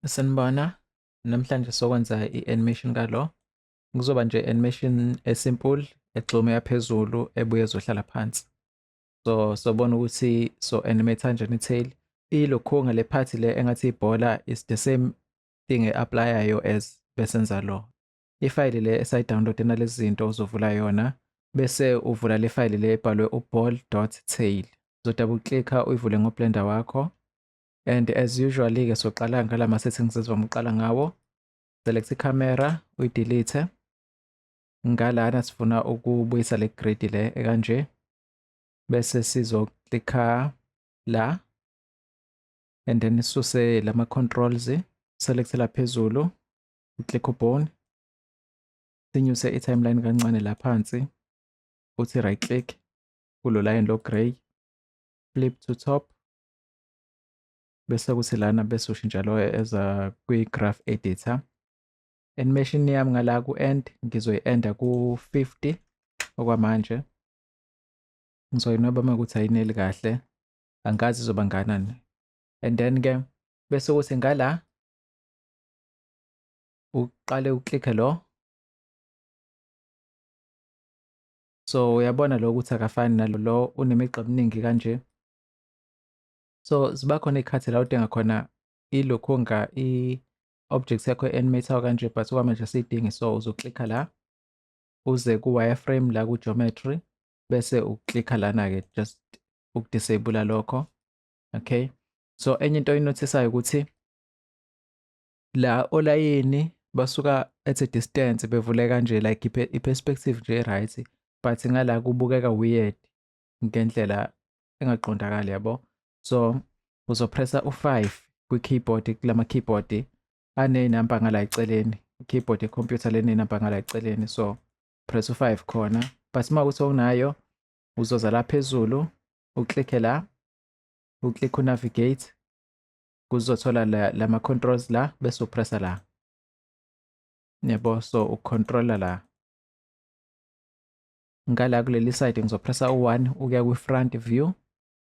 Sanibona, namhlanje sokwenza i-animation kalo. Kuzoba nje animation esimple egxuma yaphezulu ebuye ezohlala phansi. So sobona ukuthi so animate kanjani i-tail. Ilokhunga le part le engathi ibhola is the same thing e-applyayo as besenza lo. Ifayili le esayi-download nalezi zinto uzovula yona bese uvula le fayili le ebhalwe uball.tail. Uzo-double clicka uyivule ngoBlender wakho. And as usually ke soqala ngalama settings esivame ukuqala ngawo. Select i-camera uyidelete. Ngalana sifuna ukubuyisa le grid le ekanje. Bese sizoklikha la and then sisuse lama controls, select la phezulu, uclick ubone, sinyuse i-timeline kancane la phansi, uthi right click kulo line lo gray, flip to top, bese kuthi lana bese ushintsha lo eza kwi-graph editor. Animation yami ngala ku-end ngizoyi-enda ku-50 okwamanje. Ngizoyinweba uma kuthi ayineli kahle, angazi izoba nganani. And then ke bese kuthi ngala uqale uklikhe lo. So uyabona lo ukuthi akafani nalo, lo unemigqa eminingi kanje. So ziba khona iy'khathi la udinga khona ilokhunga i-object yakho e-animate kanje, but okwamanje asiyidingi, so uzoklikha la uze ku-wireframe la ku-geometry bese uklikha lana-ke just ukudisable lokho. Okay, so enye into oyinothisayo ukuthi la olayini basuka at a distance bevule kanje like i-perspective nje right, but ngala kubukeka weird ngendlela engaqondakali yabo. So uzopressa u5 kwi-keyboard, kulama keyboard anenamba ngala eceleni, i-keyboard ye-computer lenenamba ngala eceleni, so press u5 khona. But uma kuthi awunayo uzoza la phezulu uklikhe la, uklikhe u-navigate, kuzothola lama controls la bese upressa la yabo. So ucontroller la ngala kuleli side ngizopressa u1 ukuya kwi-front view.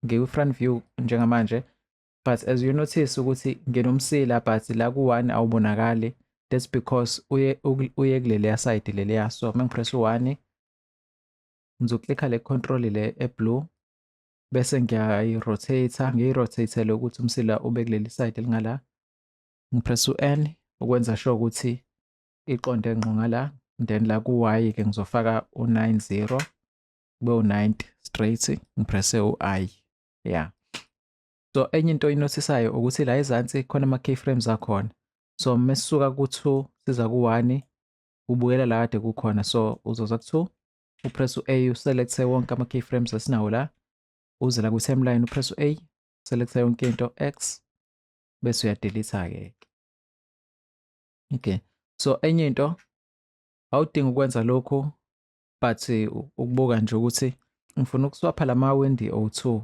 Ngikwi-front view njengamanje, but as you notice ukuthi nginomsila but la ku-1 awubonakali. That's because uye uye kuleliya side leliya. So uma ngipress u1 ngizoklikha le control le e-blue bese ngiyayi-rotate, ngiyi-rotate ukuthi umsila ube kuleli side elingala. Ngipress u-N ukwenza sure ukuthi iqonde ngqo ngala, then la ku-Y ke ngizofaka u-90 kube u-90 straight, ngipresse u-I. Yeah, so enye into oyinothisayo ukuthi la ezansi khona ama keyframes akhona. So mesisuka ku-2 siza ku-1 ubukela la kade kukhona, so uzoza ku-2 upress u-A uselecte wonke ama keyframes esinawo la, uze la ku-timeline upress u-A selecte yonke into X bese uyadelete ke. Okay, so enye into awudingi ukwenza lokhu, but ukubuka nje ukuthi ngifuna ukuswapha lama window O2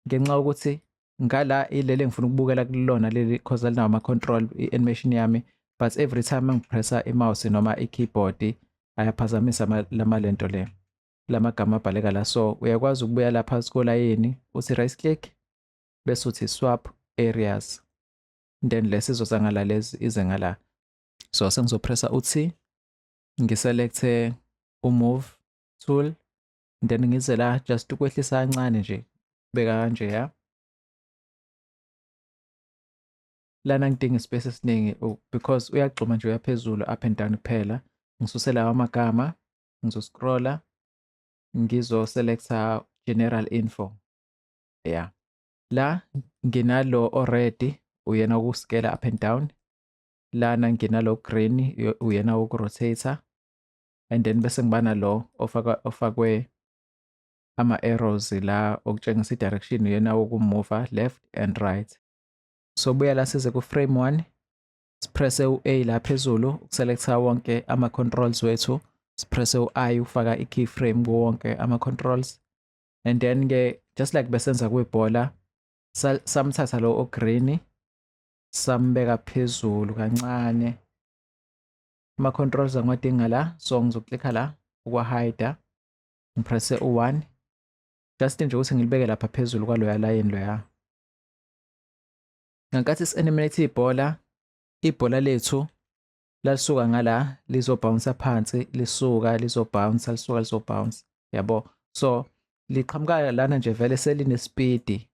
ngenxa yokuthi ngala ilele engifuna ukubukela kulona leli cause alinawo ama control i-animation yami, but every time ngipressa i-mouse noma i-keyboard ayaphazamisa lama lento le lamagama abhaleka la. So uyakwazi ukubuya lapha kolayini uthi right click bese uthi swap areas, then lesizoza ngala lezi ize ngala. So sengizopressa uT ngiselecte u-move tool, then ngize la just ukwehlisa kancane nje beka kanje ya. Lana ngidinga ispace esiningi because uyagxuma nje uyaphezulu up and down kuphela. Ngisuse lawa amagama, ngizoscrolla ngizoselecta general info. Yeah, la nginalo already uyena ukuskela up and down, lana nginalo green uyena wokurotate, and then bese ngiba nalo ofakwe ama arrows la okutshengisa i-direction, uyena wokumove left and right. So buya la size ku frame 1, sipresse u-A la phezulu ukuselecta wonke ama controls wethu, sipresse u-I ufaka i-keyframe kuwo wonke ama controls, and then ke just like besenza kwibhola samthatha lo ogreen sambeka phezulu kancane. Ama controls angiwadinga la, so ngizoklikha la ukwa-hide, ngipresse u1 just nje ukuthi ngilibeke lapha phezulu kwaloya line loya. Ngenkathi si-animate ibhola Ibhola lethu lalisuka ngala lizobounce phansi, lisuka lizobounce, lisuka lizobounce, yabo. So liqhamuka lana nje vele seline-speed,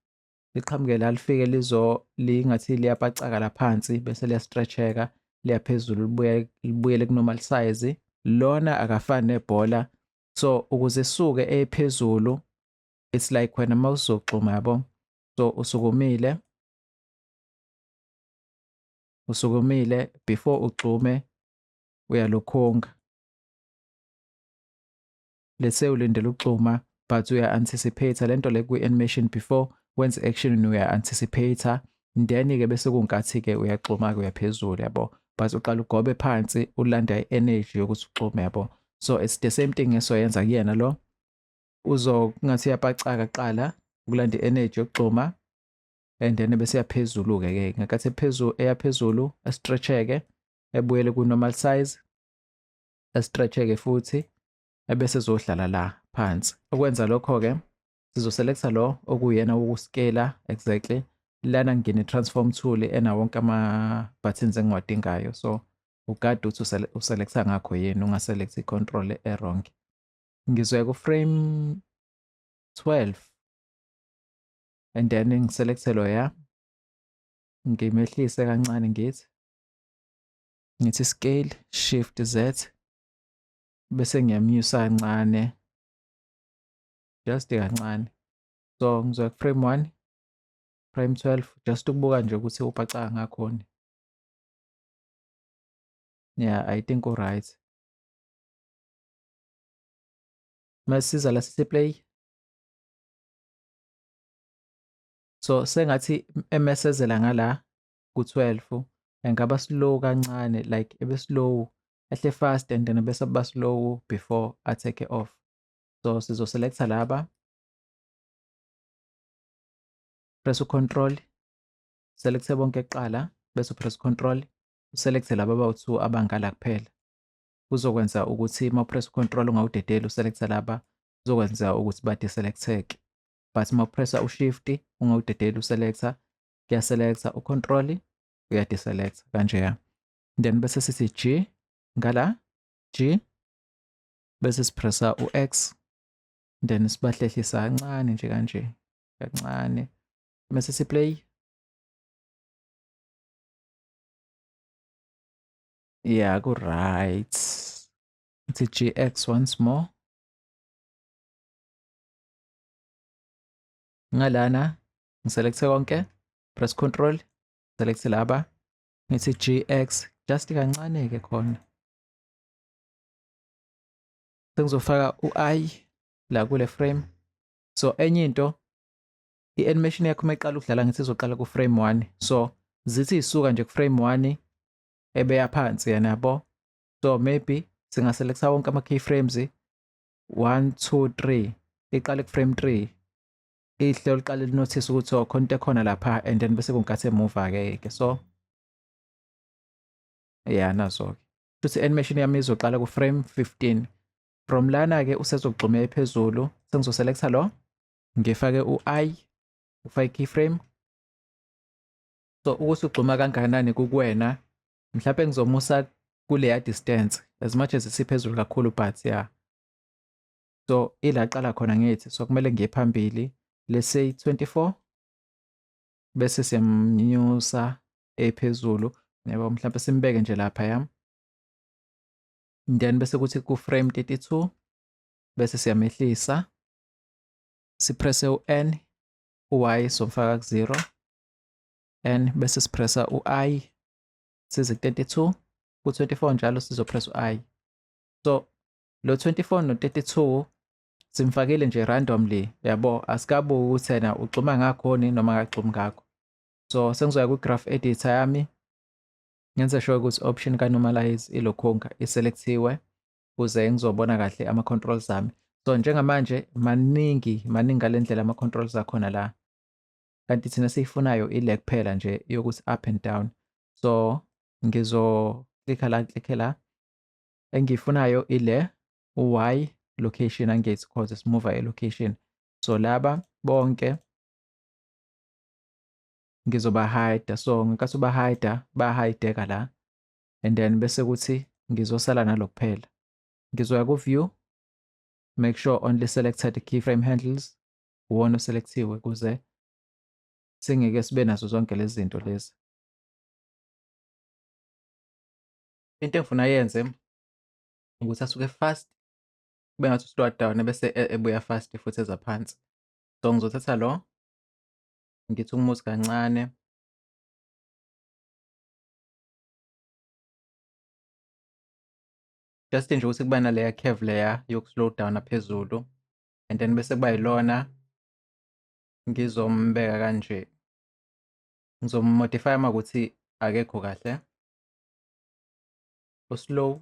liqhamuke la lifike lizo lingathi liyapacaka la phansi bese liyastretcheka liyaphezulu libuye libuyele ku-normal size. Lona akafani nebhola, so ukuze suke ephezulu it's like wena mawuzoxhuma, yabo. So usukumile, usukumile before ugxume uyalukhunga. Let's say ulindele ukugxuma but uya-anticipate lento le kwi-animation before wenze action, uya-anticipate, then-ke bese kunkathi-ke uyagxuma-ke uyaphezulu, yabo. But uqala ugobe phansi ulanda i-energy yokuthi ugxume, yabo. So it's the same thing esoyenza kuyena lo, uzo kungathi uyapacaka kuqala ukulanda i-energy yokugxuma and then bese yaphezulu-ke ke ngakathi ephezulu eyaphezulu astretcheke ebuyele ku-normal size, astretcheke futhi ebese ezohlala la phansi. Ukwenza lokho-ke sizoselecta lo okuyena wokuscale exactly lana, ngine transform tool ena wonke ama-buttons engiwadingayo. So ugade ukuthi uselecta ngakho yini, ungaselect i-control e-wrong. Ngizoya ku-frame 12 and then ngiselecte loya, ngimehlise kancane, ngithi scale shift Z bese ngiyamnyusa kancane, just kancane. So ngizoya ku-frame 1, frame 12, just ukubuka nje ukuthi upacaka ngakhona. Yeah, I think alright. Masiza la sithi play. So sengathi emesezela ngala ku-12 engaba slow kancane, like ebe slow ehle fast and then bese ba slow before a take off. So sizoselecta laba, press u-control, selecte bonke kuqala bese press control, uselecte laba abawu-2 abangala kuphela. Kuzokwenza ukuthi uma upress control ungawudedeli uselecte laba, kuzokwenza ukuthi ba-deselecteke. But uma upressa u-shift ungawudedeli uselecta, kuyaselecta, u-control uyadeselecta kanjeya. Then bese sithi G ngala, G bese sipressa u-X, then sibahlehlisa kancane nje kanje kancane, bese siplay. Yeah, ku right. Ithi GX once more. Ngalana ngiselecte konke, press control, select laba, ngithi GX just kancane ke khona. Sengizofaka u-I la kule frame. So enye into, i-animation yakho uma iqala ukudlala ngithi izoqala ku frame 1. So zithi isuka nje ku frame 1 ebeya phansi yena, yabo. So maybe singaselecta wonke ama keyframes 1 2 3, iqale ku frame 3, ihle liqale linotice ukuthi oh khona into ekhona lapha, and then bese kunkathi emuva ke ke. So yeah, nazo ke futhi animation yami izoqala ku frame 15. From lana ke usezogxuma ephezulu, sengizoselecta lo, ngifake u-I, ufake keyframe. So ukuthi ugxuma kangakanani kukuwena, mhlawumbe ngizomusa kuleya distance as much as isiphezulu kakhulu, but yeah. So ila qala khona ngithi, so kumele ngiye phambili, let's say 24, bese siyamnyusa ephezulu, yabo, mhlawumbe simbeke nje lapha yami. Then bese kuthi ku frame 32 bese siyamehlisa, sipresse u-N, u-Y somfaka ku-0, N bese sipressa u-I size ku-32, ku-24 njalo sizopress u-I. So lo 24 no 32 simfakile nje randomly, yabo, asikabuki ukuthi yena ugxuma ngakhoni noma akagxumi ngakho. So sengizoya ku-graph editor yami, ngenze sure ukuthi option ka-normalize ilokhunga iselectiwe ukuze ngizobona kahle ama-controls ami. So njengamanje maningi maningi ngale ndlela ama-controls akhona la, kanti thina siyifunayo ile kuphela nje yokuthi up and down. So ngizoklikha la, ngiklikhe la, engiyifunayo ile u-Y location angithi, cause simuva i-location. So laba bonke Ngizoba-hide. So ngenkathi uba-hide, baya-hide-eka la and then bese kuthi ngizosala nalo kuphela. Ngizoya ku-view, make sure only selected keyframe handles uwona oselecthiwe ukuze singeke sibe nazo zonke lezi zinto lezi. Into engifuna yenze ukuthi asuke fast kube ngathi u-slow down bese ebuya fast futhi eza phansi. So ngizothatha lo, ngithi ukumuthi kancane, just nje ukuthi kuba naleya curve leya yoku-slow down phezulu and then bese kuba yilona ngizombeka kanje. Ngizom-modify uma kuthi akekho kahle, u-slow,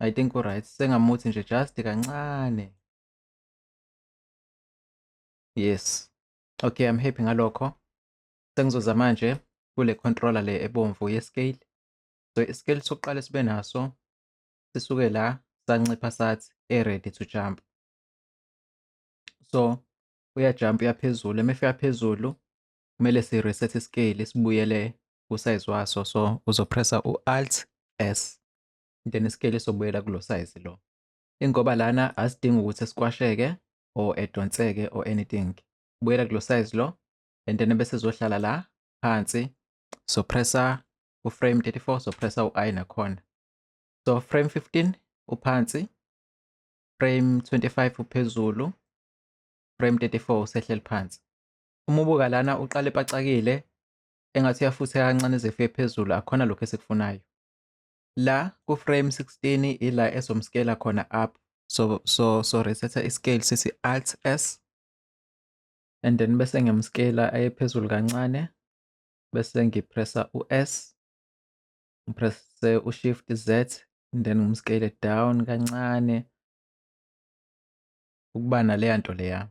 I think u-right. Sengamuthi nje just kancane. Yes, okay, I'm happy ngalokho. Sengizoza manje kule controller le ebomvu ye-scale. So i-scale sokuqala sibe naso sisuke la sancipha sathi e-ready to jump. So uya-jump uya phezulu, uma efika phezulu kumele si-reset i-scale sibuyele ku-size waso. So uzopressa u-Alt S, then i-scale isobuyela kulo size lo. Ingoba lana asidingi ukuthi sikwasheke or edonseke or anything. Buyela kulo size lo and then bese ezohlala la phansi. So pressa u-frame 34, so pressa u-I nakhona. So frame 15 uphansi, frame 25 uphezulu, frame 34 usehleli phansi. Uma ubuka lana uqala epacakile engathi uyafutheka kancane ize ifike phezulu, akukhona lokhu esikufunayo. La ku-frame 16 ila esomscale khona up. So resetha i-scale sithi Alt S and then bese ngiyamscale aye phezulu kancane, bese ngipressa u-S, ngipresse u-Shift Z and then ngimscale down kancane ukuba naleya nto leya.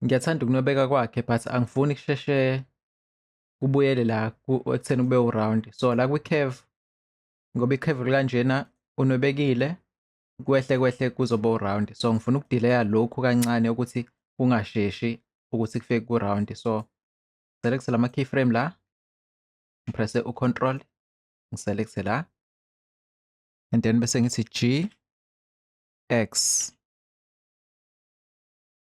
Ngiyathanda ukunwebeka kwakhe but angifuni kusheshe kubuyele la ekutheni kube u-round. So la kwi-curve, ngoba i-curve kanjena unwebekile, kwehle kwehle kuzoba u-round. So ngifuna ukudelaya lokhu kancane ukuthi kungasheshi ukuthi kufike ku-round. So select lama keyframe la, ngipresse u-control, ngiselect la and then bese ngithi G X,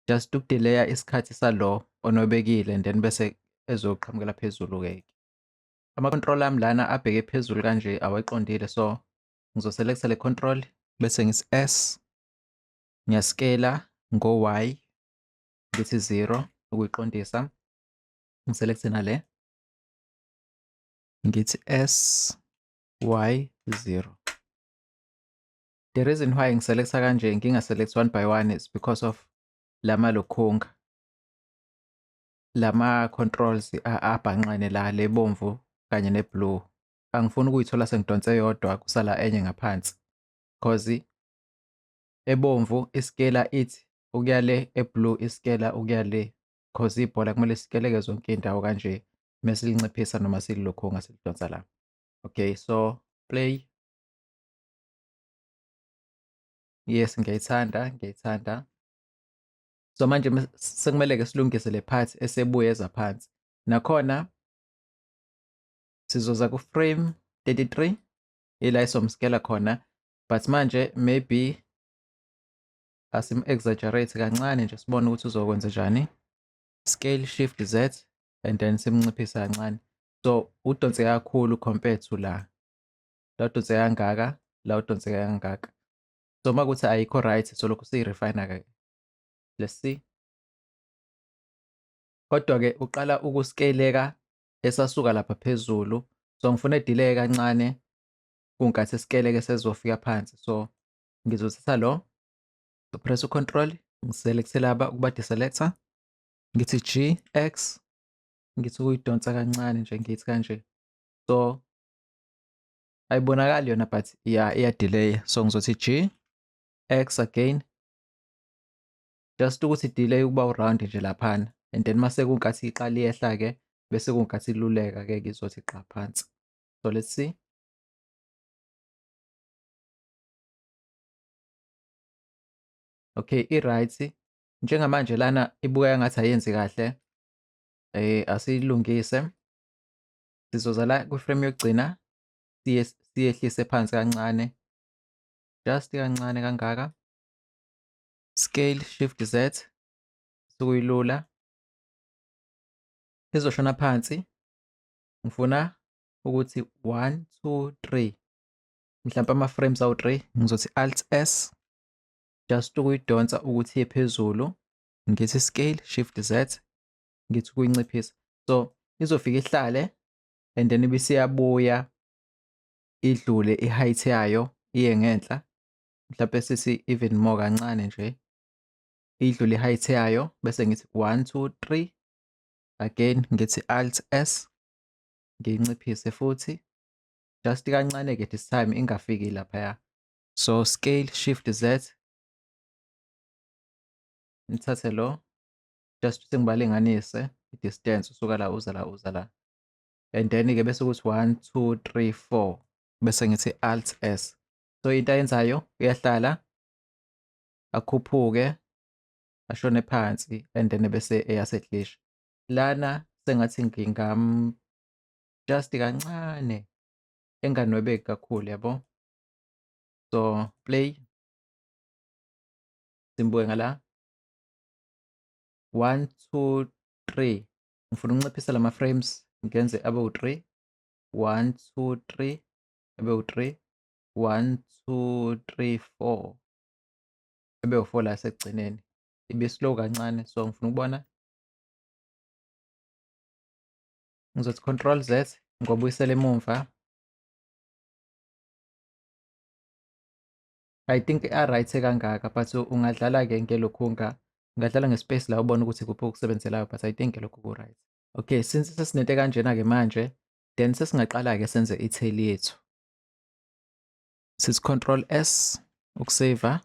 just ukudelaya isikhathi salo onwebekile and then bese ezoqhamukela phezulu-ke. Ama-control ami lana abheke phezulu kanje awaqondile, so ngizoselecta le control bese ngithi S, ngiyascala ngo-Y ngithi 0 ukuyiqondisa, ngiselecte nale ngithi S Y 0. The reason why ngiselecta kanje ngingaselect one by one is because of lama lokhunga lama controls abhanqene la, lebomvu kanye ne-blue. Angifuni ukuyithola sengidonse yodwa kusala enye ngaphansi, cause ebomvu iskela ithi ukuya le, e-blue iskela ukuya le, cause ibhola kumele sikeleke zonke iy'ndawo kanje mese linciphisa noma sililokhunga silidonsa la. Okay, so play. Yes, ngiyayithanda, ngiyayithanda. So manje sekumele-ke silungise le part esebuye eza phansi. Nakhona sizoza ku-frame 33 ila esomskela khona, but manje maybe asim-exaggerate kancane nje sibone ukuthi uzokwenza njani. Scale Shift Z and then simnciphise kancane. So udonse kakhulu compared to la. La udonse kangaka, la udonse kangaka. So uma kuthi ayikho right, so lokhu siyi-refine-ke. Let's see. Kodwa-ke uqala ukuscaleka esasuka lapha phezulu. So ngifuna edelay kancane kunkathi escaleke sezofika phansi. So ngizothatha lo, press u-control, ngiselect laba ukuba deselector, ngithi G X, ngithi ukuyidonsa kancane nje ngithi kanje. So ayibonakali yona but yeah, iya-delay. So ngizothi G X again, just ukuthi delay ukuba u-round nje laphana and then mase kunkathi iqala iyehla-ke bese kunkathi iluleka-ke izothi qa phansi. So let's see. Okay, i-right njengamanje lana ibukeka ngathi ayenzi kahle. Asiyilungise. Sizoza la kwi-frame yokugcina siyehlise phansi kancane, just kancane kangaka. Scale Shift Z sukuyilula, izoshona phansi. Ngifuna ukuthi 1 2 3, mhlawumbe ama-frames awu-3. Ngizothi Alt S just ukuyidonsa ukuthi iye phezulu, ngithi Scale Shift Z, ngithi ukuyinciphisa. So izofika ihlale and then ibisiyabuya idlule i-height yayo iye ngenhla, mhlawumbe sithi even more kancane nje, idlule i-height yayo. Bese ngithi 1 2 3 again, ngithi Alt S, ngiyinciphise futhi just kancane-ke this time, ingafiki laphaya. So Scale Shift Z, ngithathe lo just ukuthi ngibalinganise i-distance usuka la uza la uza la, and then-ke bese kuthi 1 2 3 4, bese ngithi Alt S. So into ayenzayo, uyahlala, akhuphuke, ashone phansi and then bese eyasetlisha lana. Sengathi ngingam just kancane, enganwebeki kakhulu, yabo. So play, simbuke ngala. 1 2 3. Ngifuna ukunciphisa lama frames, ngenze abe u3. 1 2 3, abe u3. 1 2 3 4, abe u4 la sekugcineni. Ibe slow kancane, so ngifuna ukubona. Ngizothi Control Z, ngobuyisela emumva. I think a-right kangaka, but ungadlala-ke ngelokhunga, ungadlala nge-space la ubone ukuthi kuphi okusebenzelayo, but I think lokhu ku-right. Okay, since sesinento kanjena-ke manje, then sesingaqala-ke senze i-tail yethu. Sithi Control S ukusave,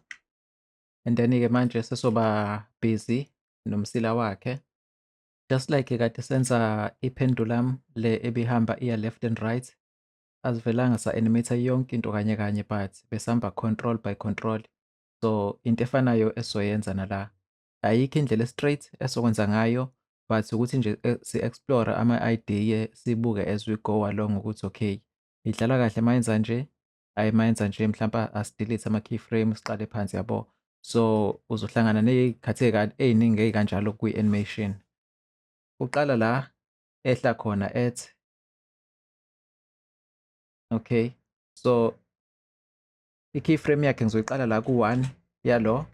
and then-ke manje sesoba busy nomsila wakhe. Just like kade senza i-pendulum le ebihamba iya left and right, asivelanga sa-animate yonke into kanye kanye, but besihamba control by control. So into efanayo esizoyenza nala. Ayikho indlela e-straight esokwenza ngayo, but ukuthi nje si-explore ama-idea, sibuke as we go along ukuthi okay, idlala kahle mayenza nje, ayi mayenza nje mhlampe asi-delete ama-keyframe, siqale phansi, yabo. So uzohlangana ney'khathi ey'ningi ey'kanjalo kwi-animation. Uqala la ehla khona at okay, so i-keyframe yakhe ngizoyiqala la ku-1 yalo,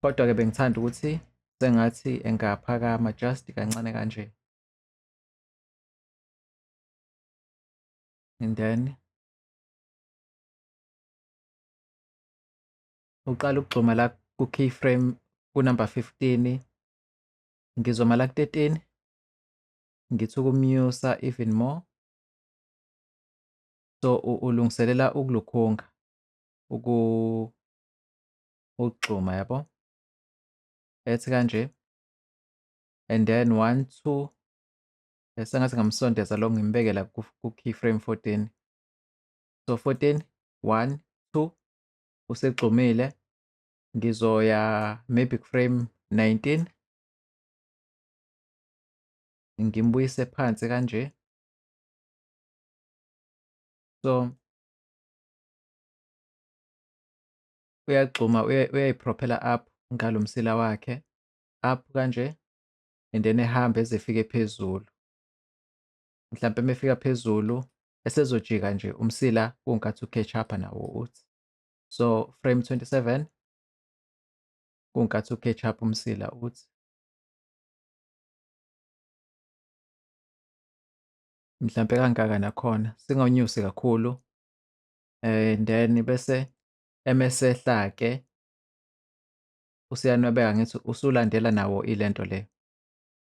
kodwa-ke bengithanda ukuthi sengathi engaphakama just kancane kanje, and then uqala ukugxuma la ku-keyframe ku-number 15. Ngizoma la ku-13, ngithi ukumnyusa even more. So ulungiselela ukulukhunga ukugxuma, yabo, ethi kanje, and then 1 2, sengathi ngamsondeza lo, ngimbeke la ku-keyframe 14. So 14, 1 2, usegxumile. Ngizoya maybe frame 19, ngimbuyise phansi kanje. So uyagxuma, uyayiprophela up ngalo msila wakhe, up kanje, and then ehambe eze efike phezulu. Mhlampe uma efika phezulu esezojika nje umsila kungathi u-catch up nawo uthi. So frame 27 kungathi u-catch up umsila uthi. Mhlampe kangaka nakhona, singawunyusi kakhulu. And then bese emesehla-ke usuyanwebeka, ngithi usulandela nawo ilento le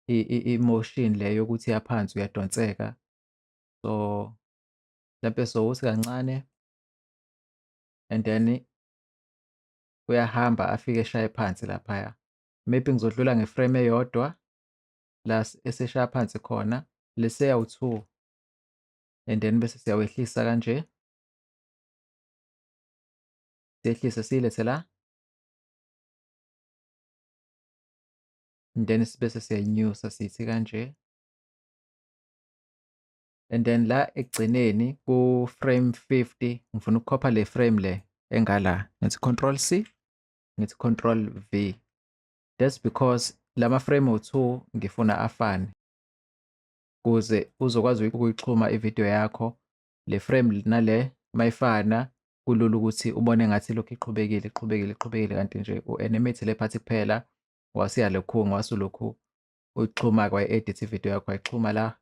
i-motion le yokuthi yaphansi uyadonseka. So mhlampe sowuthi kancane, and then uyahamba afike eshaye phansi laphaya. Maybe ngizodlula nge-frame eyodwa la eseshaya phansi khona, leseyawu-2, and then bese siyawehlisa kanje, siyehlise siyilethe la. And then sibese siyayinyusa sithi kanje. And then la ekugcineni ku frame 50 ngifuna ukukhopha le frame le engala. Ngithi control C, ngithi control V. That's because lama frame u2 ngifuna afane kuze uzokwazi ukuyixhuma ivideo yakho. Le frame nale mayifana kulula ukuthi ubone ngathi lokhu iqhubekile iqhubekile iqhubekile, kanti nje u-animate le part kuphela, wasiya lokhu wasulokhu uyixhuma kwayi-edit ivideo yakho, wayixhuma la,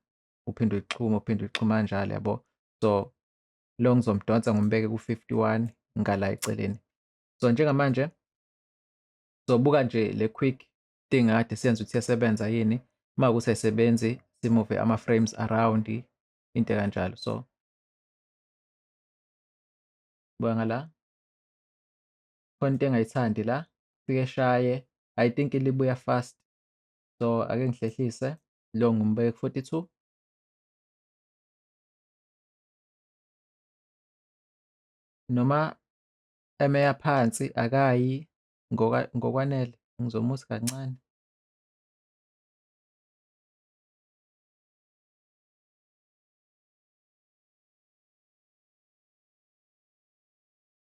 uphinde uyixhuma, uphinde uyixhuma kanjalo, yabo. So lo ngizomdonsa ngimbeke ku-51 ngala eceleni. So njengamanje sobuka nje le quick thing akade siyenza ukuthi iyasebenza yini. Uma kuwukuthi ayisebenzi, simuve ama-frames around, into kanjalo. So buka ngala, khona into engayithandi la, fike shaye, I think libuya fast. So ake ngihlehlise lo ngimbeke ku-42. Noma emeya phansi akayi ngokwanele, ngizomuthi kancane.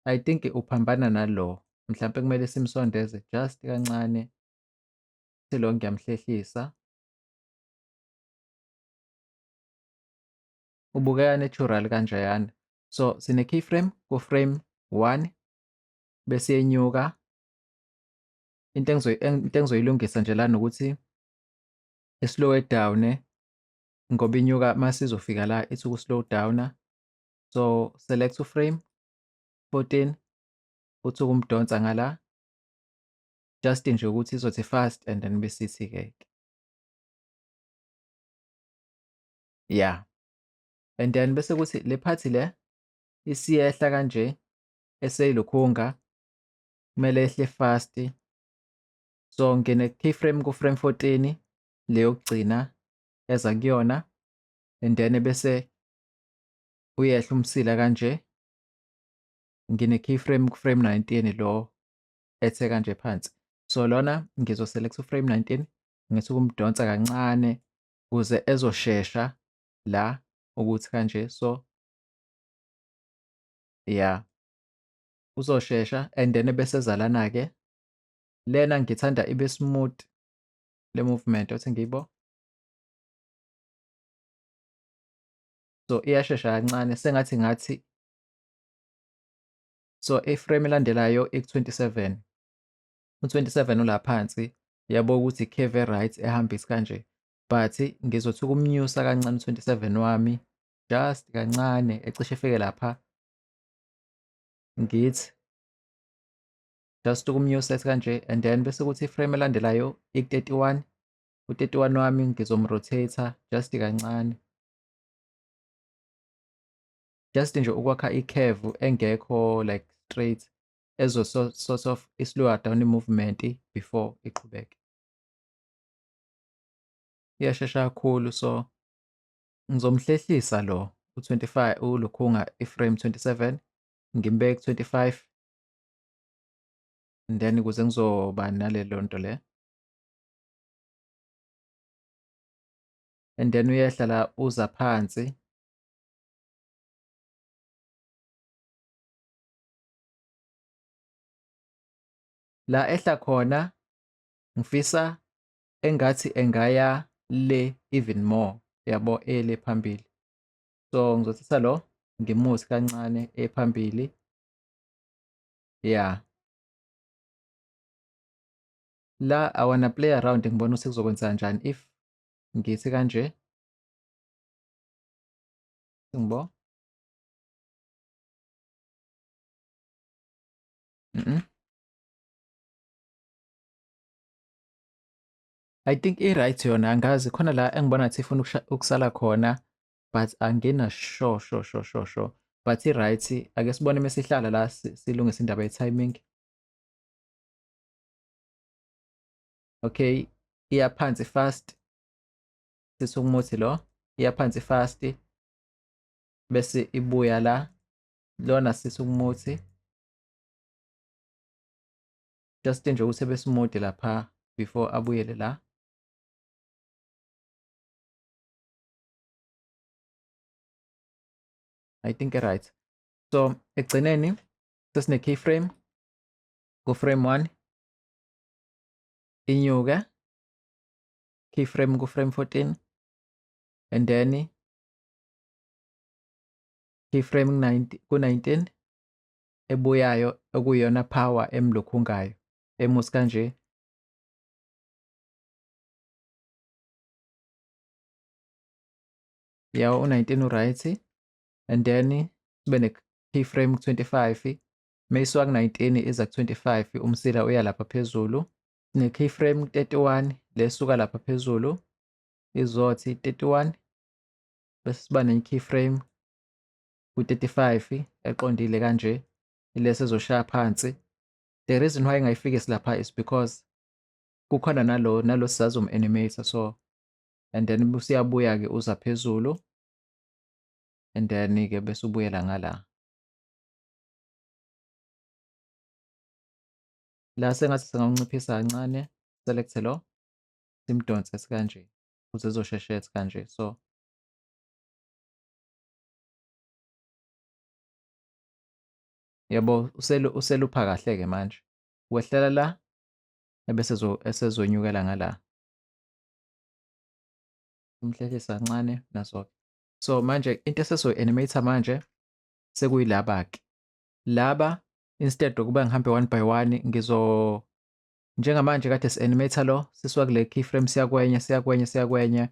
I think uphambana nalo, mhlampe kumele simsondeze just kancane. Lo ngiyamhlehlisa. Ubukeka natural kanjeyana. So sine keyframe ku frame 1 bese yenyuka. Into engizoyilungisa nje lana ukuthi islow down ngoba inyuka masizofika la ithi uku slow down. So select frame 14 uthi ukumdonsa ngala just nje ukuthi izothi fast and then besithi ke yeah. And then bese kuthi le part le isiyehla kanje eseyilokhunga kumele ehle fast. So ngene keyframe ku frame 14 le yokugcina eza kuyona, and then bese uyehla umsila kanje. Ngine keyframe ku frame 19 lo ethe kanje phansi. So lona ngizoselect frame 19 ngithi ukumdonsa kancane ukuze ezoshesha la ukuthi kanje. So yeah, uzoshesha and then bese ezalana ke. Lena ngithanda ibe smooth le movement othi ngiyibo. So iyashesha kancane sengathi ngathi. So iframe elandelayo iku-27, u-27 ula phansi, yabo ukuthi curve right ehambisa kanje, but ngizothi ukumnyusa kancane u-27 wami just kancane ecishe efike lapha, ngithi just ukumnyusa kanje. And then bese kuthi iframe elandelayo iku-31, u-31 wami ngizomrotate just kancane, just nje ukwakha i-curve engekho like straight ezo sort of i-slower down i-movement before iqhubeke. Iyashesha kakhulu, so ngizomhlehlisa lo u-25 ulokhunga i-frame 27 ngimbeke ku-25, and then ukuze ngizoba nalelo nto le. And then uyehla la uza phansi. La ehla khona ngifisa engathi engaya le even more, yabo, ele phambili. So ngizothatha lo ngimuthi kancane ephambili. Yeah. La I wanna play around ngibona ukuthi kuzokwenza kanjani if ngithi kanje. Ngibo. I think i-right yona, angazi khona la engibona ngathi ifuna ukusala khona, but angina sure sure sure sure sure, but i-right. Ake sibone mesihlala la silungise indaba ye-timing. Okay, iya phansi fast, sithi umuthi lo iya phansi fast bese ibuya la, lona sithi umuthi just nje ukuthi besimude lapha before abuyele la. I think right. So ekugcineni sesine keyframe ku frame 1 inyuke, keyframe ku frame 14, and then keyframe ku 19 ebuyayo okuyiyona power emlokhungayo emusi kanje. Yeah, u-19 u-right, and then sibe ne keyframe ku-25, mayisuka ku-19 iza ku-25, umsila uya lapha phezulu. Sine keyframe ku-31 lesuka lapha phezulu izothi 31, bese siba ne keyframe ku-35 eqondile kanje, ilesi ezoshaya phansi. The reason why ngayifikisi lapha is because kukhona nalo sizazom-animate, so and then usiyabuya-ke uza phezulu, and then-ke bese ubuyela ngala. La sengathi singanciphisa kancane, select lo, simdonse kanje ukuze ezosheshe kanje. So yabo uselupha kahle-ke manje, wehlela la ebese esezonyukela ngala, simhlehlisa kancane naso-ke. So manje into esezoyi-animate manje sekuyilaba-ke laba, instead ukuba ngihambe one by one, ngizo njengamanje kade si-animate lo sisuka kule keyframe siya kwenye, siya kwenye, siya kwenye.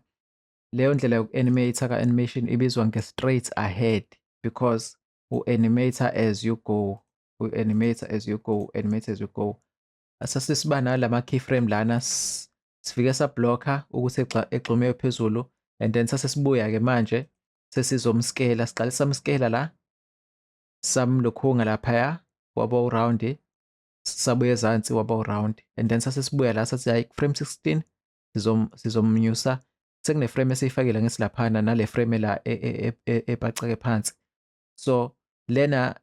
Leyo ndlela yoku-animate ka-animation ibizwa nge-straight ahead, because u-animate as you go, u-animate as you go, animate as you go. Asasisiba nalama keyframe lana, sifike sablocka ukuthi egxume phezulu, and then sasesibuya-ke manje sesizomscale, siqale samscale la, samlokhunga laphaya waba uround, sabuya ezansi waba uround, and then sasesibuya la sathi hayi frame 16 sizomnyusa, sekune frame esiyifakile ngesilaphana nale frame la epaceke phansi. So lena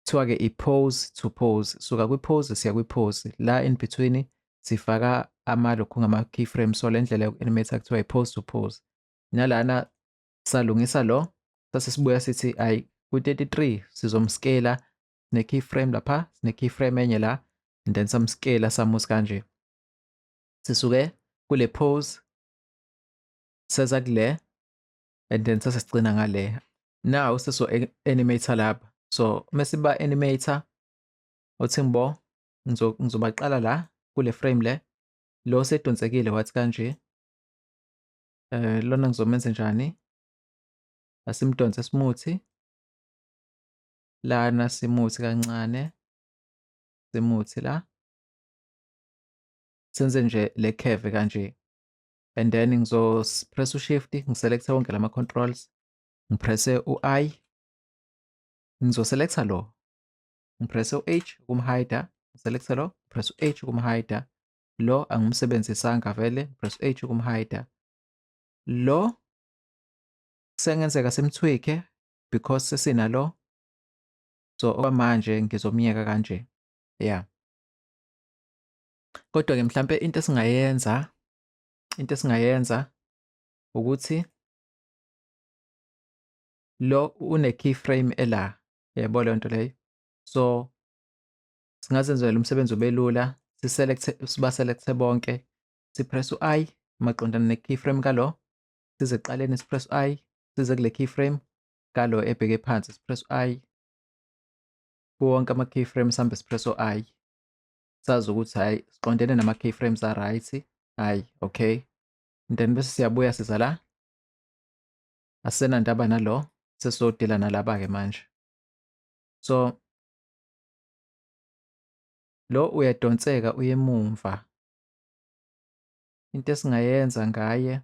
kuthiwa-ke i-pose to pose, suka kwi-pose siya kwi-pose, la in between sifaka amalokhu ngama-keyframe. So le ndlela yoku-animate kuthiwa i-pose to pose. Nalana salungisa lo, sase sibuya sithi ayi ku-33 sizomscale, sine keyframe lapha, sine keyframe enye la, and then samscale samusi kanje. Sisuke kule pose seza kule, and then sase sigcina ngale. Now seso animator lapha. So mesiba animator uthi ngibo ngizobaqala la kule frame le, lo sedonsekile wathi kanje, lona ngizomenza njani, asimdonse simuthi lana, simuthi kancane, simuthi la, senze nje le curve kanje, and then ngizo press u-shift, ngiselecte wonke lama controls, ngipresse u-I, ngizoselecta lo, ngipresse u-H ukumhide, ngiselecte lo, ngipresse u-H ukumhide, lo angimsebenzisanga vele, ngipresse u-H ukumhide, lo sengenzeka simtweak because sesinalo, so okwamanje ngizomiyeka kanje. Yeah, kodwa-ke mhlampe into esingayenza ukuthi lo une keyframe ela, yabo leyo nto leyo, so singazenzela umsebenzi ube lula, siselect, siba-selecte bonke, sipress u-I maqondana ne-keyframe kalo, size ekuqaleni sipress u-I, size kule keyframe kalo ebheke phansi sipress u-I, kuwonke ama-keyframes sihambe sipress u-I, sazi ukuthi hhayi siqondene nama-keyframes a-right, hhayi okay, and then bese siyabuya siza la, asenandaba nalo, sesizodila nalaba-ke manje. So lo uyadonseka uye emumva, into esingayenza ngaye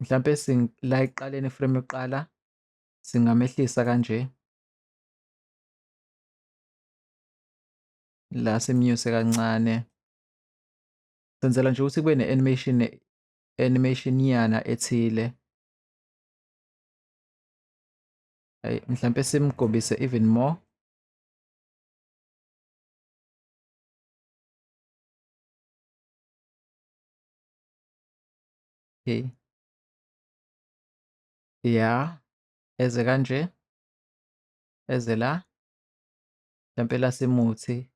mhlampe la ekuqaleni frame yokuqala singamehlisa kanje la, simnyuse kancane, senzela nje ukuthi kube ne-animation, animation yana ethile. Hayi mhlampe simgobise even more. Okay. Yeah. Eze kanje, eze la, mhlampe la simuthi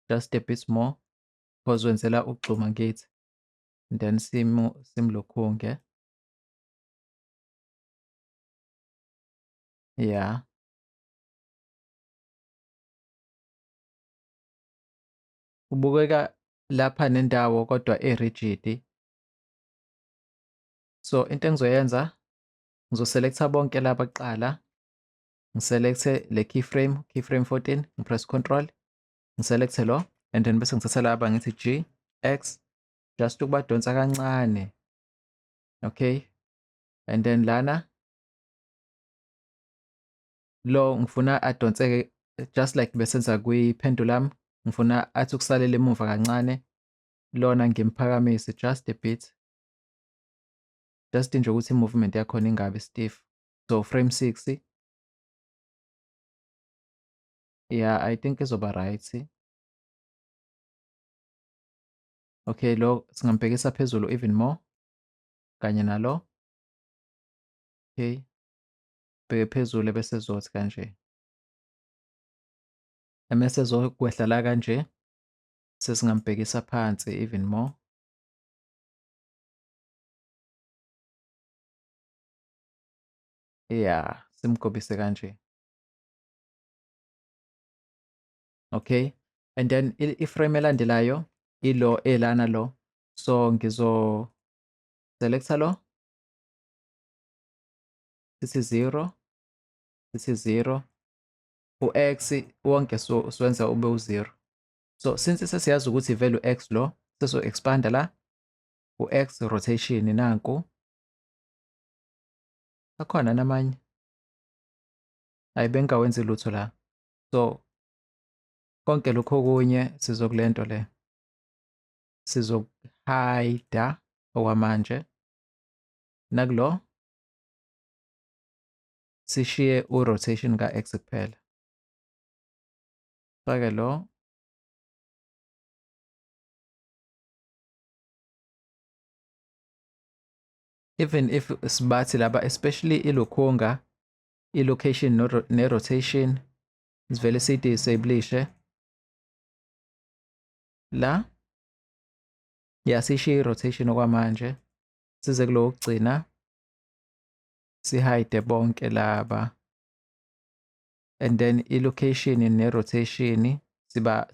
just a bit more because wenzela ukugxuma ngithi, then simlokhunge. Yeah. Ubukeka lapha nendawo kodwa e-rigid. So into engizoyenza, ngizoselectha bonke laba kuqala, ngiselecthe le keyframe, keyframe 14, ngipress control, ngiselecthe lo, and then bese ngithatha laba ngithi G, X, just ukubadonsa kancane. Okay, and then lana lo ngifuna adonseke just like besenza kwi-pendulum, ngifuna athi ukusalela emuva kancane, lona ngimphakamise just a bit, just nje ukuthi i-movement yakhona ingabi stiff. So frame 6, yeah, I think izoba right. Okay, lo singambhekisa phezulu even more kanye nalo. Okay, bheke phezulu bese zothi kanje, emese ezokwehla la kanje, sesingambhekisa phansi even more. Yeah, simgobise kanje. Okay, and then i-frame elandelayo ilo elana lo, so ngizo selecta lo, sithi 0, sithi 0, u-x wonke siwenza ube u-0. So since sesiyazi ukuthi value x lo, seso expanda la u-x rotation nanku, akhona namanye, hayi bengawenzi lutho la. So konke lokho okunye sizokulento le, sizokuhide okwamanje, nakulo sishiye u-rotation ka-x kuphela. Fake lo, even if sibathi laba, especially ilokhunga, i-location ne-rotation, sivele siyi-disable la. Ya, sishiye i-rotation okwamanje, size kulo wokugcina sihide bonke laba, and then i-location ne-rotation siba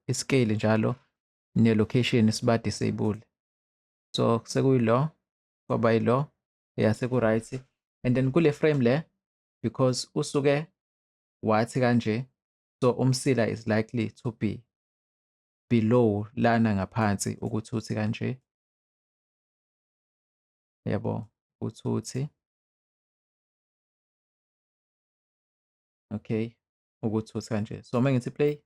i-scale njalo ne-location siba disable. So sekuyilo, kwaba yilo, ya, seku-right. And then kule frame le, because usuke wathi kanje, so umsila is likely to be below lana ngaphansi, ukuthi uthi kanje, yabo, uthi okay, ukuthi uthi kanje. So uma ngithi play,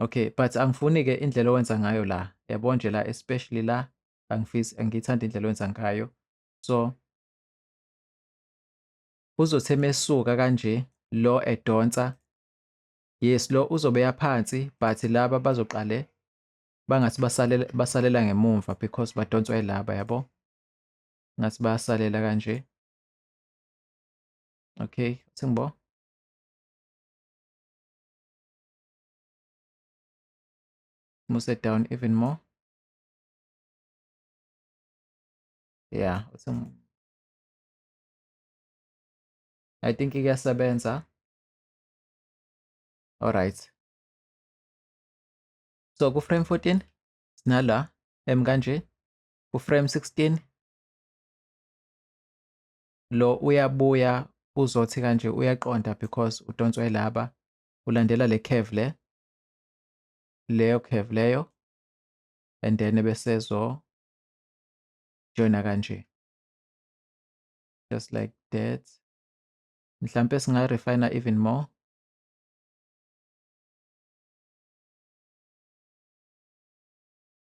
okay, but angifuni ke indlela owenza ngayo la, yabo nje la, especially la angifisi, angiyithandi indlela owenza ngayo. So uzothi emesuka kanje lo edonsa, yes, lo uzobe yaphansi, but laba bazoqale bangathi basalela ngemumva because badonswa yilaba, yabo, ngathi bayasalela kanje. Okay, sengibo muse down even more. Yeah, I think iyasebenza. All right, so ku frame 14 sinala m kanje, ku frame 16 lo uyabuya uzothi kanje, uyaqonda because udonswa yilaba, ulandela le curve le, leyo curve leyo, and then bese zo joina kanje, just like that. Mhlampe singa refine even more.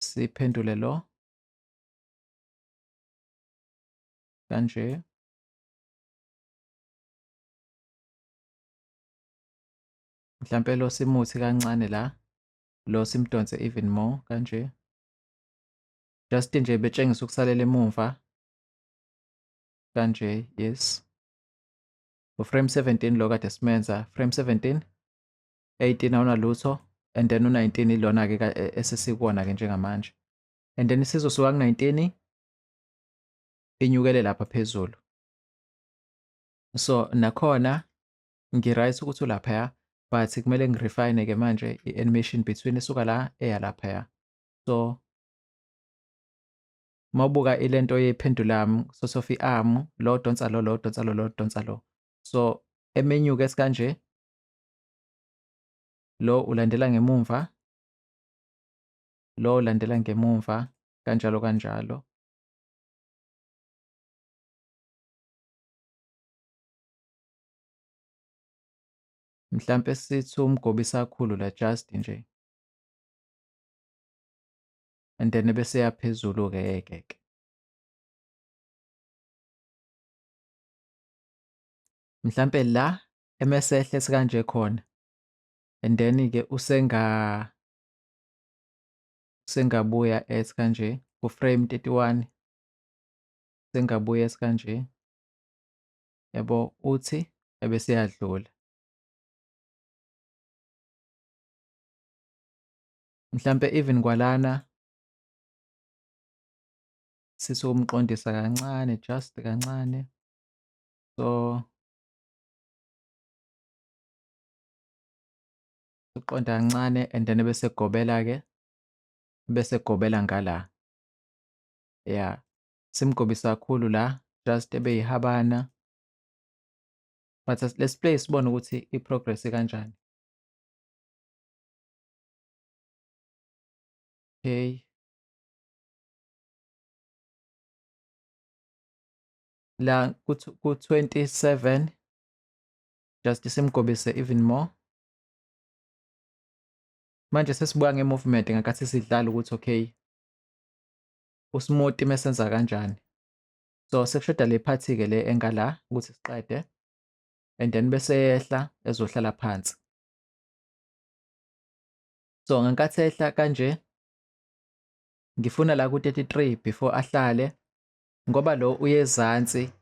Siphendule lo kanje, mhlampe lo simuthi kancane la, lo simdonse even more kanje, just nje betshengisa ukusalela emumva. Kanje, yes. U-frame 17 lo kade simenza, frame 17, 18 awunalutho, and then u-19 ilona-ke esesikuwona-ke njengamanje. And then isizosuka ku-19 inyukele lapha phezulu. So nakhona ngi-right ukuthi ulaphaya, but kumele ngi-refine-ke manje i-animation between esuka la eya laphaya. So mawubuka ilento ye-pendulum, sort of i-arm, lo donsa lo, lo donsa lo, lo donsa lo. So emenyuka esikanje, lo ulandela ngemumva, lo ulandela ngemumva, kanjalo kanjalo. Mhlampe sithi umgobisa kakhulu la just nje. And then bese yaphezulu-ke ke ke. Mhlampe la emesehle esikanje khona. And then-ke usengabuya ethi kanje ku-frame 31, sengabuya ethi kanje. Yabo, uthi ebese yadlula. Mhlampe even kwalana sithi ukumqondisa kancane, just kancane. So uqonda kancane and then bese gobela-ke, bese gobela ngala. Yeah, simgobisa kakhulu la, just ebeyihabana. But let's play sibone ukuthi i-progress ikanjani. Okay. La ku-27 just simgobise even more. Manje sesibuka nge-movement ngenkathi sidlala ukuthi okay, usmooth mesenza kanjani. So sekushoda le part-ke le engala ukuthi siqede, and then bese yehla ezohlala phansi. So ngenkathi ehla kanje, ngifuna la ku-33 before ahlale, ngoba lo uyezansi.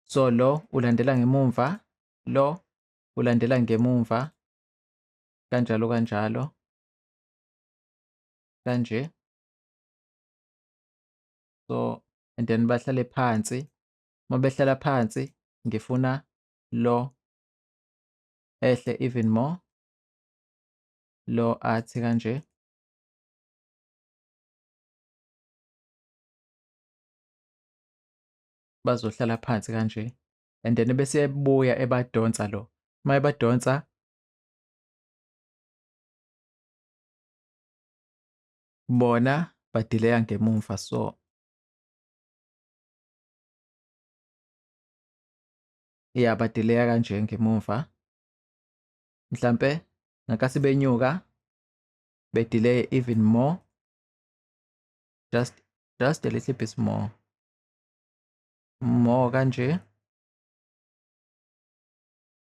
So lo ulandela ngemumva, lo ulandela ngemumva, kanjalo kanjalo, kanje. So and then bahlale phansi. Uma behlala phansi ngifuna lo ehle even more, lo athi kanje. Bazohlala phansi kanje, and then bese ebuya ebadonsa lo. Uma ebadonsa bona badileya ngemumva, so yeah, badileya kanje ngemumva. Mhlampe ngenkathi benyuka bedelay even more, just a little bit more, more kanje,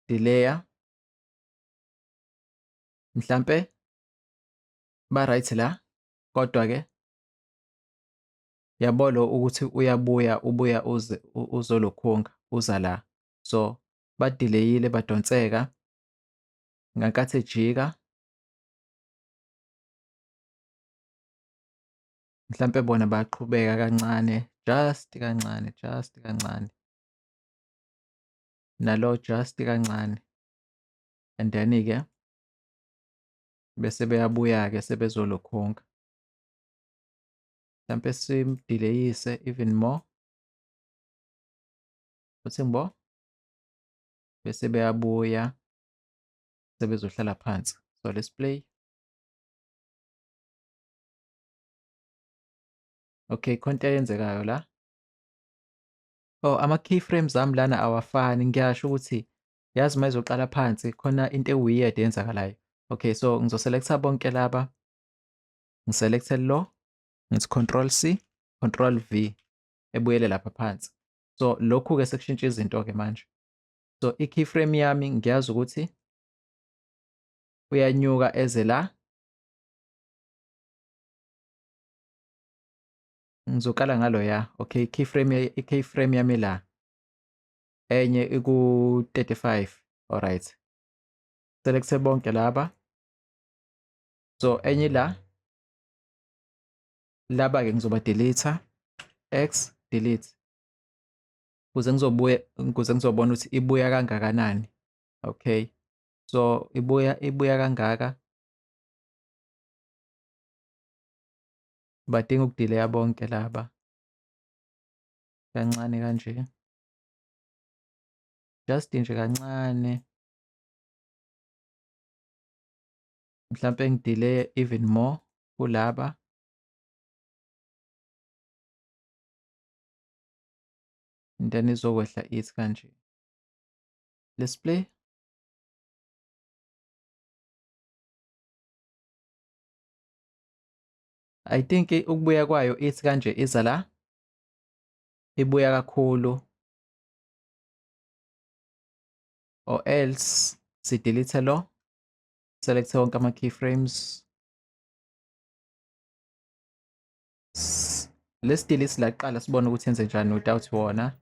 delay. Mhlampe ba right la, kodwa ke yabo lo ukuthi uyabuya, ubuya uze uzolokhunga uza la. So badelayile, badonseka ngenkathi ejika. Mhlampe bona baqhubeka kancane, just kancane, just kancane, nalo just kancane, and then ke bese beyabuya ke sebezolokhunga. Mhlampe simdelayise even more, uthi ngibo, bese beyabuya sebezohlala phansi. So let's play. Okay, khona into eyenzekayo la. Oh, ama-keyframes ami lana awafani. Ngiyasho ukuthi yazi uma izoqala phansi khona into e-weird eyenzakalayo. Okay, so ngizoselectha bonke laba, ngiselecthe lo, ngithi control C, control V, ebuyele lapha phansi. So lokhu-ke sekushintsha izinto-ke manje. So i-keyframe yami ngiyazi ukuthi uyanyuka eze la. Ngizokala ngalo ya. Okay, i-keyframe yami la. enye iku-35. Alright, select bonke laba. So enye la, laba ke ngizoba delete, X delete, ukuze ngizobuya, ukuze ngizobona ukuthi ibuya kangakanani. Okay, so ibuya kangaka, badinga ukudelaya bonke laba kancane kanje, just nje kancane, mhlampe ngidelay even more kulaba. And then izokwehla ithi kanje. Let's play. I think ukubuya kwayo ithi kanje iza la, ibuya kakhulu, or else si delete lo, select wonke ama keyframes. Let's delete la kuqala sibone ukuthi yenze njani without wona.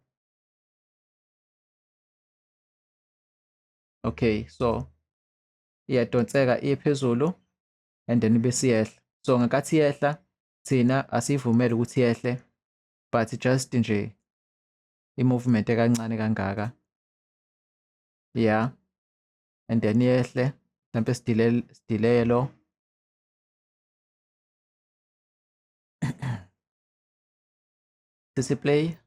Okay, so iyadonseka iye phezulu and then bese iyehla. So ngenkathi iyehla thina asivumele ukuthi yehle, but just nje i-movement ekancane kangaka, yeah, and then yehle, mhlampe sidelay lo. Sisi play.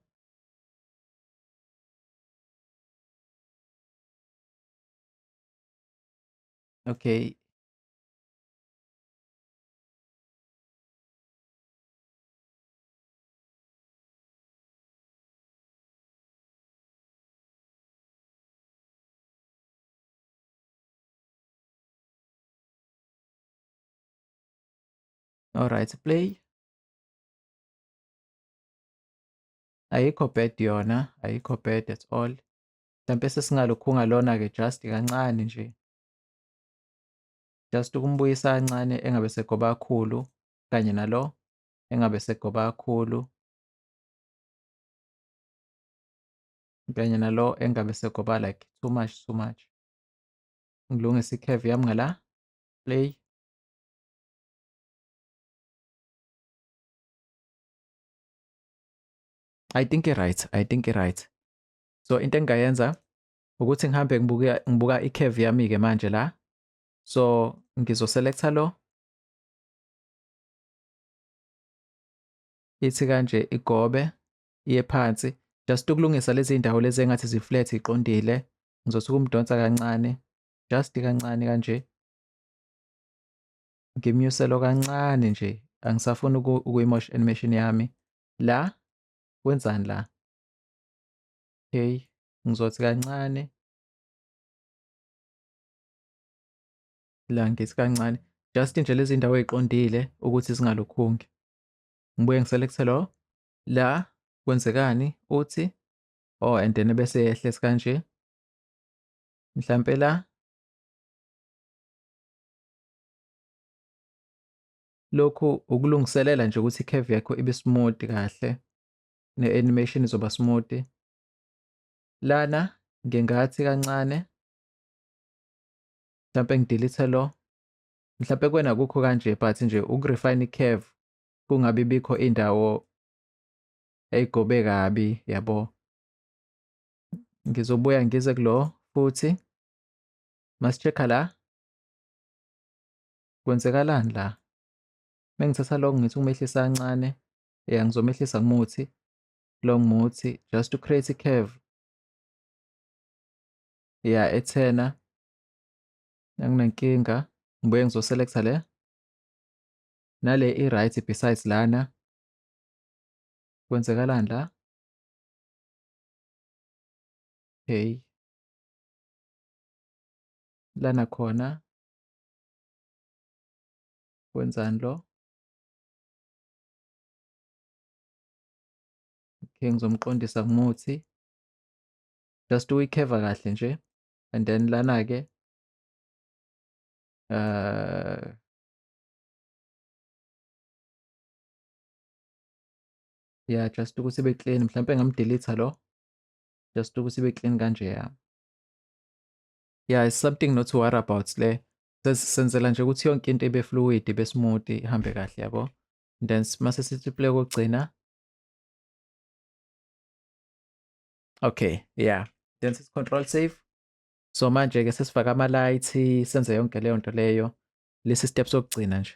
Okay. All right, play. Ayikho bad yona, ayikho bad at all. Mhlampe sesingalokhunga lona ke just kancane nje, just ukumbuyisa kancane engabe segoba kakhulu, kanye nalo engabe segoba kakhulu, kanye nalo engabe segoba like too much, too much. Ngilungise i-curve yami ngala, play. I think it right, I think it right. So into engingayenza ukuthi ngihambe ngibuka i-curve yami ke manje la. So ngizoselecta lo, ithi kanje igobe iye phansi, just ukulungisa lezi ndawo lezi engathi zi-flat iqondile. Ngizothi ukumdonsa kancane, just kancane kanje, ngimnyuselo kancane nje, angisafuni ukuyimosha animation yami. La wenzani la? Okay, ngizothi kancane la, ngithi kancane just nje lezi ndawo eziqondile ukuthi zingalokhungi. Ngibuye ngiselecte lo la, kwenzekani uthi oh, and then bese yehle kanje, mhlampe la lokhu ukulungiselela nje ukuthi i-curve yakho ibe smooth kahle, ne-animation izoba smooth. Lana ngingathi kancane, mhlampe ngidelete lo, mhlampe kwena kukho kanje, but nje ukurefine i-curve kungabi bikho indawo eyigobe kabi, yabo. Ngizobuya ngize kulo futhi, masi-check-a la kwenzekalani la. Mengithatha lo ngithi umehlisa kancane, yeah, ngizomehlisa ngumuthi lo ngumuthi just to create a curve, yeah, ethena anginankinga. Ngibuye ngizoselecta le nale i-right besides lana, kwenzekalani la? Okay, lana khona wenzani lo? Okay, ngizomqondisa ngumuthi just uyikheva kahle nje, and then lana ke yeah, just ukuthi ibe clean. Mhlampe ngamdelete lo Just ukuthi ibe clean kanje ya. Yeah, it's something not to worry about le. Senzela nje ukuthi yonke into ibe fluid, ibe smooth, ihambe kahle yabo. Then mase sithi play kokugcina. Okay, yeah. Then sithi control save. So manje ke sesifaka ama lights, senze yonke leyo nto leyo. Lesi step sokugcina nje.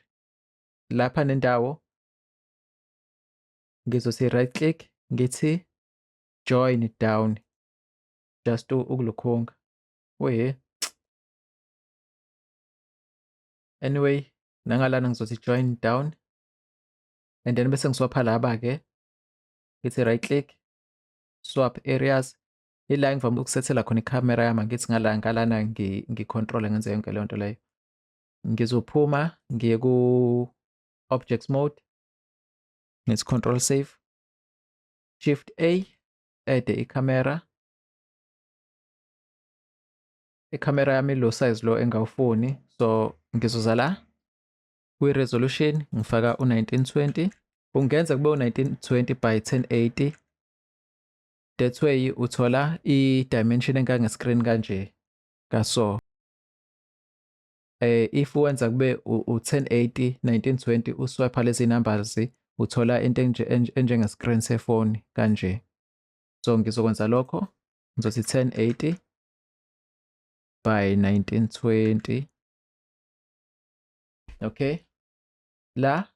Lapha nendawo ngizothi right click ngithi join down just ukulukhunga. Oye. Anyway, nangalana ngizothi join down and then bese ngiswapha laba ke ngithi right click swap areas. Ila engivame ukusethela khona ikhamera yami, ngithi ngala ngalana ngicontrol ngenze yonke leyo nto leyo. Ngizophuma ngiye ku objects mode, ngithi control save, shift A, add ikhamera. Ikhamera yami lo size lo engawufuni, so ngizoza la kwi resolution ngifaka u1920, ungenza kube u1920 by 1080. That way uthola i-dimension engange screen kanje kaso. If wenza kube u1080 1920 uswipe lezi numbers uthola into enjenge screen sefoni kanje. So ngizokwenza lokho, ngizothi 1080 by 1920. Okay, la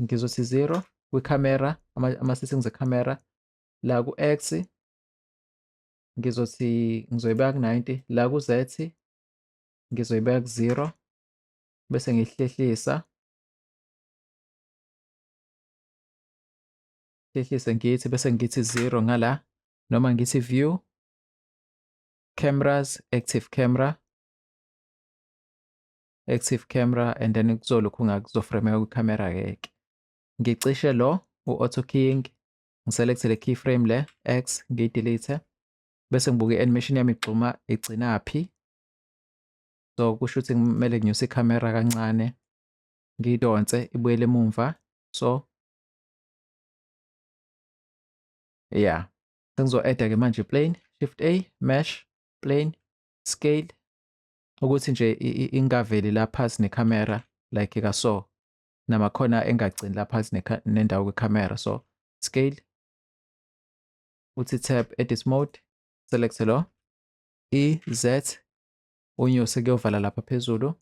ngizothi 0 kwikhamera, ama settings ekhamera. La ku X ngizothi ngizoyibeka ku 90, la ku Z ngizoyibeka ku 0 bese ngihlehlisa hlehlise ngithi bese ngithi 0 ngala, noma ngithi view cameras, active camera, active camera, and then kuzolokhu ngakuzoframeka kwikhamera ke. Ngicishe lo u-auto keying, ngiselect le keyframe le X ngiyidelete, bese ngibuka i-animation yami igxuma igcinaphi. So kusho ukuthi kumele nginyuse ikhamera kancane ngiyidonse ibuyele emumva. So yeah, sengizo-add-a ke manje plane, shift A, mesh, plane, scale, ukuthi nje ingaveli la phasi nekhamera like kaso, namakhona engagcini la phasi nendawo kwikhamera. So scale, uthi tab edit mode, select lo E Z, unyuse kuyovala lapha phezulu.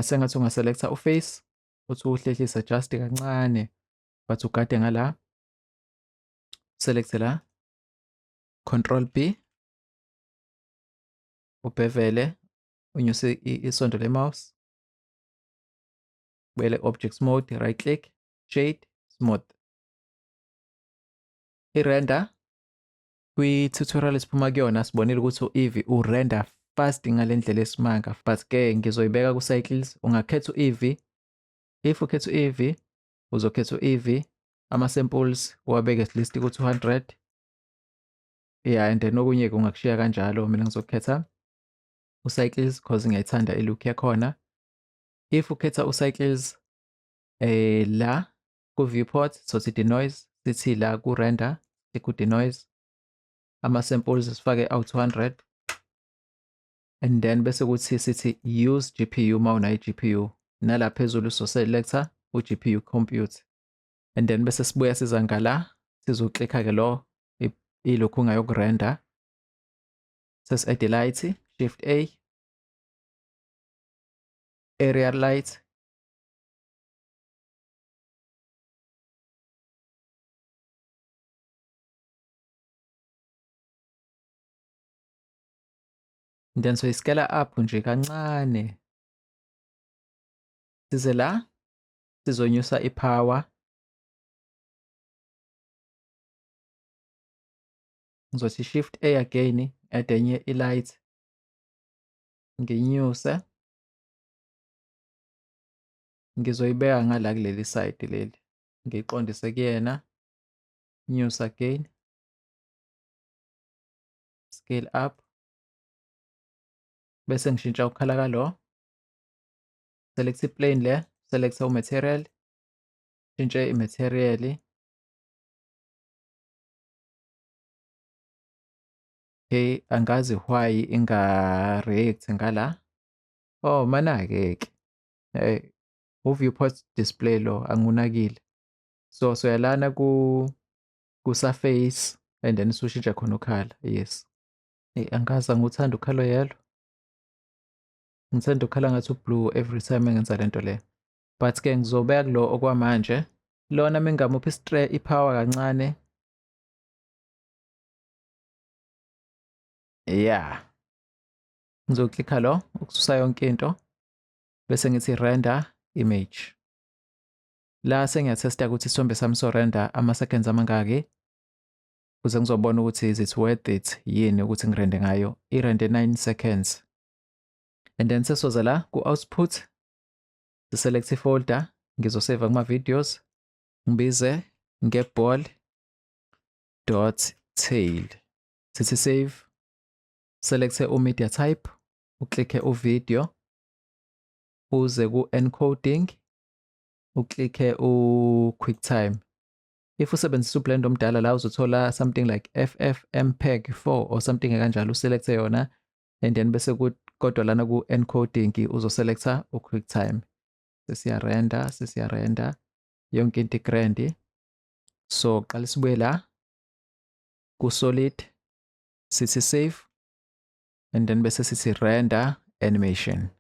Sengathi ungaselecta uface, uthi uhlehlisa just kancane, but ugade ngala, select la, control B, ubhevele unyuse isondo le mouse, buyele objects mode, right click, shade, smooth. I-render kwi-tutorial esiphuma kuyona sibonile ukuthi u-Eevee u-render fast ngale ndlela esimanga, but ke ngizoyibeka ku-cycles. Ungakhetha u-Eevee, if ukhetha u-Eevee uzokhetha u-Eevee, ama-samples uwabeke at least ku-200, yeah, and then okunye-ke ungakushiya kanjalo. Mina ngizokhetha u-cycles cause ngiyayithanda i-look yakhona. If ukhetha u-cycles la ku-viewport sothi denoise, sithi la ku-render ku-denoise, ama-samples sifake awu-200, and then bese kuthi sithi use GPU uma unayo i-GPU, nala phezulu so-selector u-GPU compute, and then bese sibuya siza ngala sizoklikha-ke lo ilokhu ungayokurender, sesi-add light, shift A, area light, then so iskela up nje kancane, size la sizonyusa ipower, ngizothi shift A again, add enye i-light, nginyuse, ngizoyibeka ngala kuleli side leli, ngiyiqondise kuyena, nyusa again, scale up, bese ngishintsha ukukhala kalo, select i-plane le, select u-material, shintshe i-material, Okay, angazi why inga-react ngala. Oh, mana-ke ke. Hey, u-viewport display lo angiwunakile. So soyalana ku-surface and then sushintsha khona u-color, yes. Hey, angazi, angiwuthandi u-color yellow. Ngithanda u-color ngathi u-blue every time engenza lento le. But ke ngizobeka kulo okwamanje. Lona mengamupha i-power kancane. Yeah. Ngizoklikha lo ukususa yonke into bese ngithi render image. La sengiyathesta ukuthi isithombe sami so render ama seconds amangaki ukuze ngizobona ukuthi is it worth it yini ukuthi ngirende ngayo. I-rende 9 seconds. And then sesoza la ku-output, siselect folder, ngizosave kuma videos, ngibize ngeball dot tail. Sithi save, select u-media type, uklikhe u-video, uze ku-encoding, uklikhe u-QuickTime. If usebenzisa uBlender omdala la uzothola something like FFmpeg 4 or something kanjalo, uselecte yona and then bese kodwa lana ku-encoding uzoselecta u-QuickTime. Sesiya-render, sesiya-render yonke into grand. So qala sibuye la ku-solid, sithi save and then bese sithi render animation.